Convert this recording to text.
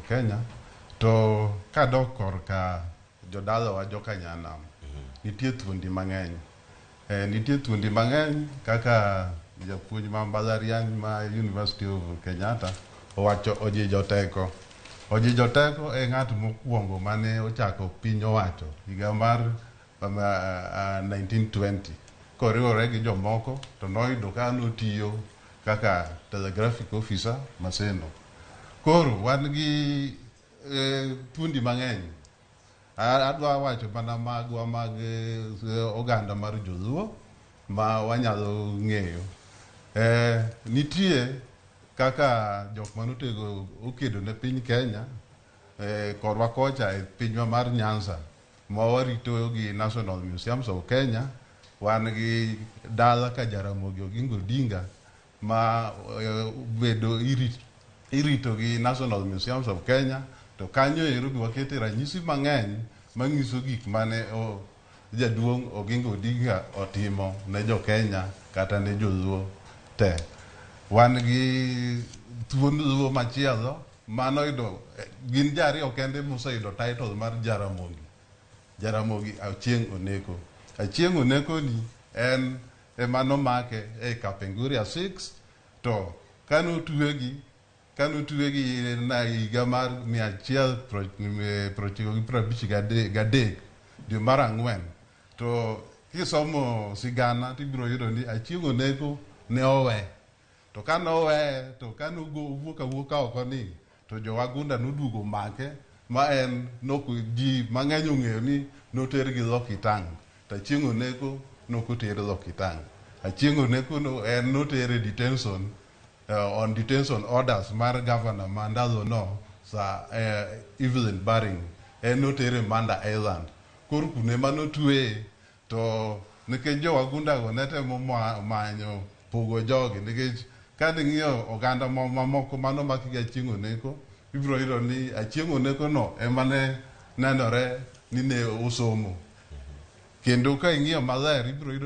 of Kenya. To kadok korka jodalawa joka Nyanam, nitie thuondi mang'eny. Nitie thuondi mang'eny kaka japuonj ma mbalariany ma University of Kenyatta owacho Ojijo Teko. Ojijo Teko e ng'at mokwongo mane ochako piny owacho higa mar 1920 koriwore gi jomoko to noyudo ka notiyo kaka telegraphic officer Maseno. Koro wan gi thuondi mang'eny. Adwa wacho mana magwa mag oganda mar joluo ma wanyalo ng'eyo. Nitie kaka jok manotego okedo ne piny Kenya korwa kocha e pinywa mar Nyanza ma warito gi National Museums of Kenya. Wan gi dala ka Jaramogi Oginga Odinga ma bedo irito gi National Museums of Kenya, to kanyo ero be wakete ranyisi mang'eny manyiso gik mane jaduong' Oginga Odinga otimo ne jo Kenya kata ne joluo te. Wan gi thuond luo machielo manoyudo gin ji ariyo kende moseyudo title mar Jaramogi. Jaramogi Achieng' Oneko. Achieng' Oneko ni en ema nomake e Kapenguria 6 to kanotwegi na higa mar 193 dwe mar ang'wen, to kisomo sigana tibiro yudo ni Achieng' Oneko ne owe. To kanowe to kanowuok awuoka oko ni to jowagunda noduogo make ma en nok ji mang'eny ong'eyo ni noter gi Lokitang', to Achieng' Oneko nokoter Lokitang'. Achieng' Oneko no en noter e detention on detention orders mar governor ma ndalono Sir Evelyn Baring. En notere Manda Island. Koro kuno ema notweye, to nikech jowagunda go ne temo manyo pogo jogi, nikech kaning'iyo oganda mamoko manomaki gi Achieng' Oneko, ibiro yudo ni Achieng' Oneko no ema ne nenore ni ne osomo. Kendo ka ing'iyo maler ibiro yudo